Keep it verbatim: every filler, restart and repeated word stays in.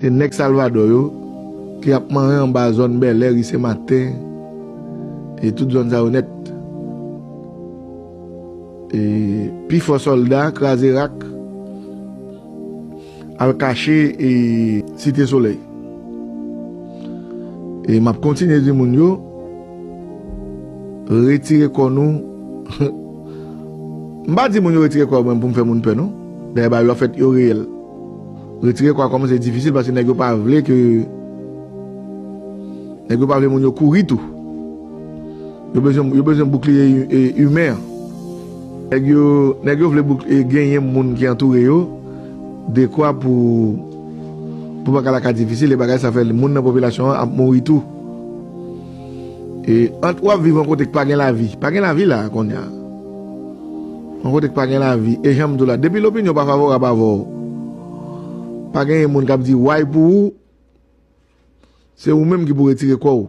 Se nèg Salvador yo ki ap manyen anba zòn Bèlè, ri Sen Maten, e tout zòn sa yo nèt. E pifò sòlda kraze rak al kache e Site Solèy. E m ap kontinye di moun yo, retire kò nou. M pa di moun yo retire kò mwen pou m fè moun pè, non. Dayè, bagay yo ap fèt, yo reyèl. Retire kò a kòmanse difisil paske nèg yo pa vle ke, nèg yo pa vle moun yo kouri tou. Yo bezwen, yo bezwen boukliye i- e- imen an. Nèg yo, nèg yo vle bouk- e genyen moun ki antoure yo dekwa pou, pou bagay la ka difisil, e bagay sa fè moun nan popilasyon an ap mouri tou. E ant w ap viv yon kote k pa gen lavi, pa gen lavi la kounye a. Yon kote k pa gen lavi, e jan m di w la, depi lopinyon pa favorab avè w, pa genyen moun k ap di way pou ou, se ou menm ki pou retire kò w.